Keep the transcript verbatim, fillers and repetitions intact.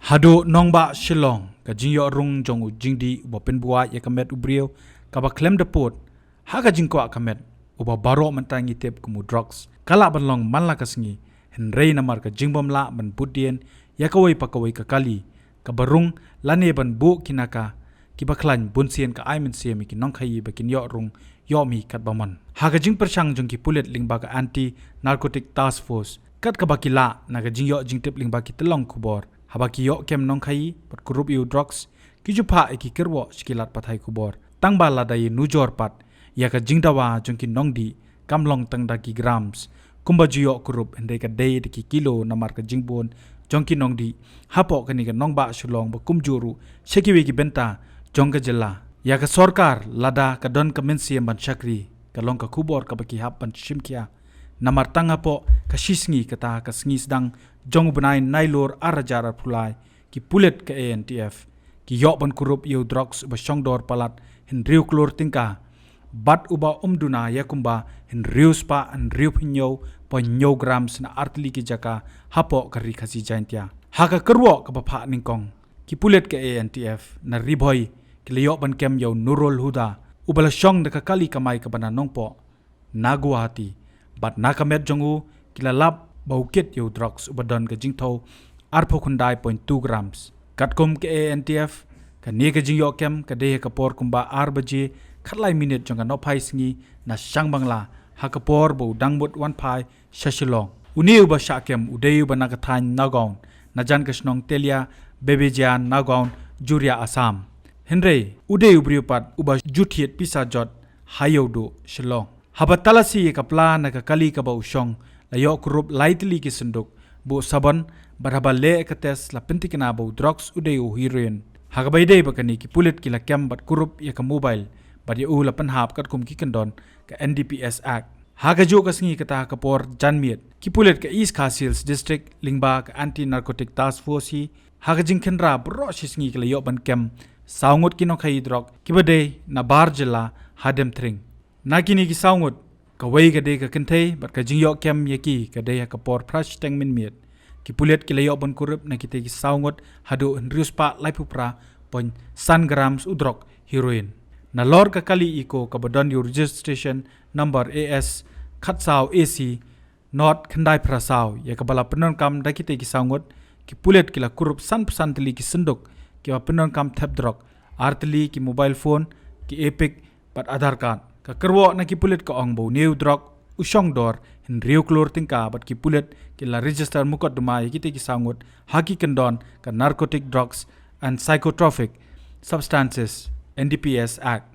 Haduh nongbah Shillong, ka jingïoh rung jong u jingdih uba pynbuaid ïa ka met u briew kaba khlem da pud ha ka jingkwah ka met, uba baroh mynta ngi tip kum u drugs, ka lah ban long man la ka sngi, hynrei namar ka jingbym lah ban bud dien ïa kawei pa kawei ka kali kaba rung lane ban buh ki naka kiba khlaiñ, bunsien ka ai mynsiem ïa ki nongkhaïi ba kin ïoh rung ïoh mih katba mon. Ha ka jingpyrshang jong ki pulit lyngba ka Anti Narcotic Task Force, kat kaba ki lah na ka jingïoh jingtip lyngba ki tyllong khubor, haba ki ïoh kem nongkhaïi bad kurup ïa u drugs, ki ju phah ïa ki kyrwoh sha ki lad pathai khubor, tang ba lada ïa nujor pat ïa ka jingdawa jong ki nongdih, kam long tang da ki grams kumba ju ïoh kurup, hynrei ka dei da ki kilo namar ka jingbun jong ki nongdih hapoh kane ka nongbah Shillong, ba kumjuh ruh sha kiwei ki bynta jong ka jylla. Ïa ka sorkar, lada ka don ka mynsiem ban shakri, ka long ka khubor kaba ki hap ban shim khia. Namar tang hapoh ka shisngi, kata ka sngi sdang jong u bnai Nailur ar hajar arphew lai, ki pulit ka A N T F ki ïoh ban kurup ïa u drugs uba shongdor palat hynriew klur tyngka bad uba ym duna ïa kumba hynriew spah hynriew phew hynñiew point hynñiew grams na artylli ki jaka hapoh ka Ri Khasi Jaintia. Ha ka kyrwoh kaba phah nyngkong, ki pulit ka A N T F na Ri Bhoi ki la ïoh ban kem ïa u Nurul Huda, uba la shong da ka kali kamai kaba na Nongpoh na Guwahati, bad na ka met jong u ki la lap ba u kit ïa u drugs uba don ka jingthew arphew khyndai point two grams. Katkum ka A N T F, kane ka jingïoh kem ka dei ha ka por kumba ar baje khatlai minit jong ka nohphai sngi na Shangbangla, ha ka por ba u dang mut wan phai sha Shillong. Une uba shah kem u dei uba na ka thaiñ Nagaon, na jan ka shnong Telia Bebejian Nagaon, Juria, Assam. Hynrei u dei u briew pat uba ju thied pisa jot ha ïa u duh Shillong. Haba talasi ïa ka pla na ka kali kaba u shong, la ïoh kurup lai tylli ki synduk buh sabon, bad haba leh ïa ka test la pynthikna ba u drugs u dei u heroin. Ha kaba ïadei bad kane, ki pulit ki la kem bad kurup ïa ka mobile, bad ïa u la pynhap katkum ki kyndon ka N D P S Act. Ha kajuh ka sngi, kata ha ka por janmiet, ki pulit ka East Khasi Hills District lyngba ka Anti Narcotic Task Force hi, ha ka jingkhynra baroh shi sngi, ki la ïoh ban kem saw ngut ki nongkhaïi drok kiba dei na bar jylla hadien thring. Na kine ki saw ngut, kawei ka dei ka kynthei, bad ka jingïoh kem ïa ki ka dei ha ka por phra shiteng mynmiet. Ki pulit ki la ïoh ban kurup na kitei ki saw ngut haduh hynriew spah laiphew phra point san grams u drok heroin. Nalor ka kali Eeco kaba don ïa u registration number A S khatsaw A C not khyndai phra saw, ïa kaba la pyndonkam da kitei ki saw ngut, ki pulit ki la kurup sanphew san tylli ki synduk kiba pyndonkam thep drok, ar tylli ki mobile phone, ki EPIC, bad Aadhaar card. Ka kyrwoh na ki pulit ka ong ba une u drok u shong dor hynriew klur tyngka, bad ki pulit ki la register mukotduma ïa kitei ki saw ngut ha ki kyndon ka Narcotic Drugs and Psychotropic Substances, N D P S Act.